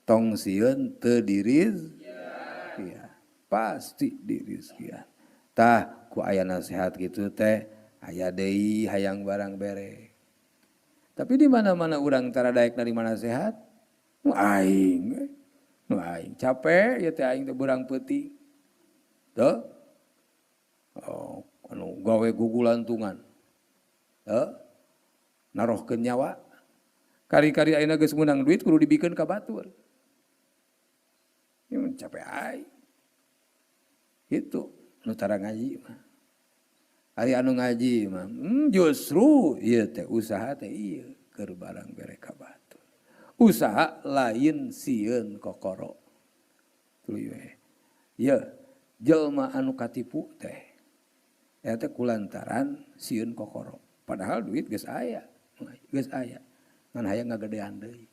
Tong sieun teu dirizkian. Pasti dirizkian. Tah ku aya nasihat kitu teh aya deui hayang barang bere. Tapi di mana-mana urang tara daek narima nasihat, nu aing, nu aing capek ya teh aing teh beurang peuting. Tuh. Oh, anu gawe gugulantungan. Tuh. Narohkeun nyawa. Kari-kari ayeuna geus meunang duit kudu dibikeun ka batur. Ieu capek aing. Gitu, nu tara ngaji mah. Ari anu ngaji mah, justru ieu teh usaha teh ieu keur barang bere ka batur. Usaha lain sieun kokoro. Tuluy we. Ieu jelema anu katipu teh eta teh kulantaran sieun kokoro. Padahal duit geus aya, geus aya. Ngan hayang ngagedean deui.